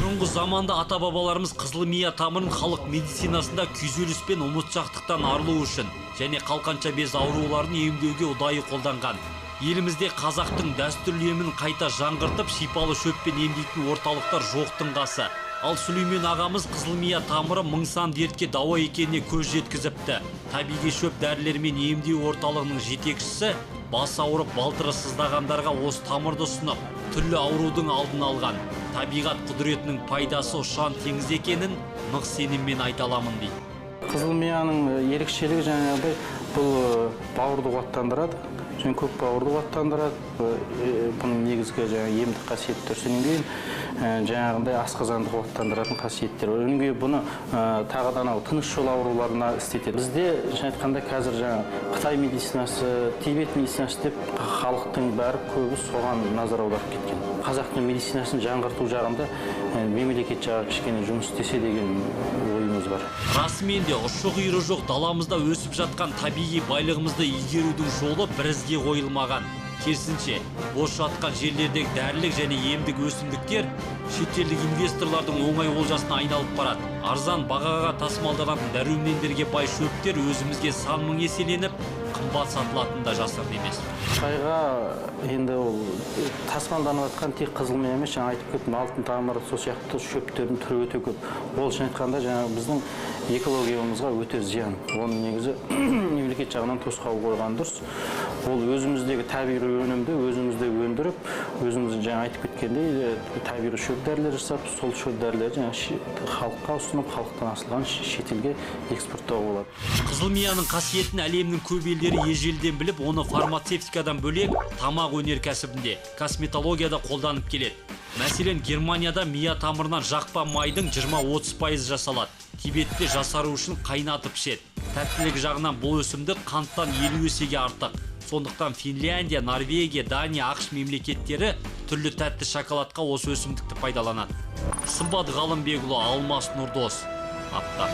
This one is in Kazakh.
Бұрынғы заманда ата-бабаларымыз қызыл мия тамырын халық медицинасында күйзеліс пен ұмытшақтықтан арылу үшін және қалқанша без ауруларын емдеуге ұдайы қолданған. Елімізде қазақтың дәстүрлі емін қайта жаңғыртып, шипалы шөппен емдейтін орталықтар жоқтың қасы. Ал Сүлеймен ағамыз қызыл мия тамыры мың сан дертке дауа екеніне көз жеткізіпті. Табиғи шөп дәрілермен емдеу орталығының жетекшісі бас ауырып, балтыры сыздағандарға осы тамырды ұсынып, түрлі аурудың алдын алған. Табиғат құдіретінің пайдасы ұшан теңіз екенін нық сеніммен айта аламын дейді. Қызыл мияның ерекшелігі жаңағыдай бұл бауырды қуаттандырады, және көк бауырды қуаттандырады. Бұның негізгі жаңағы емдік қасиеттері, содан кейін жаңағындай асқазанды қуаттандыратын қасиеттер. Одан кейін бұны тағы да анау тыныс жол ауруларына істетеді. Бізде шын айтқанда қазір жаңа Қытай медицинасы, Тибет медицинасы деп халықтың бәрі көбі соған назар аударып кеткен. Қазақтың медицинасын жаңғырту жағында мемлекет жағы кішкене жұмыс істесе деген ойымыз бар. Расымен де ұшы-қиыры жоқ даламызда өсіп жатқан табиғи байлығымызды игерудің жолы бір ізге қойылмаған. Керісінше, бос жатқан жерлердегі дәрілік және емдік өсімдіктер шетелдік инвесторлардың оңай олжасына айналып барады. Арзан бағаға тасымалданатын дәрумендерге бай шөптер өзімізге сан мың еселеніп, қымбат сатылатыны да жасырын емес. Қытайға енді ол тасымалданып жатқан тек қызыл мия емес, жаңа айтып кеттім, алтын тамыр, сол сияқты шөптердің түрі өте көп. Ол шын айтқанда жаңа біздің экологиямызға өте зиян. Оның негізі мемлекет жағынан тосқауыл қойған дұрыс. Ол өзіміздегі табиғи өнімді өзімізде өндіріп, өзіміз жаңа айтып кеткендей табиғи шөп дәрілер жасап, сол шөп дәрілерді жаңа халыққа ұсынып, халықтан асылған шетелге экспорттауға болады. Қызыл мияның қасиетін әлемнің көп елдері ежелден біліп, оны фармацевтикадан бөлек тамақ өнеркәсібінде, косметологияда қолданып келеді. Мәселен, Германияда мия тамырынан жақпа майдың 20-30% жасалады. Тибетте жасару үшін қайнатып ішеді. Тәттілік жағынан бұл өсімдік қанттан 50 есеге артық. Сондықтан Финляндия, Норвегия, Дания, ақш мемлекеттері түрлі тәтті шоколадқа осы өсімдікті пайдаланады. Сымбат Ғалымбекұлы, Алмас Нұрдос, Аптап.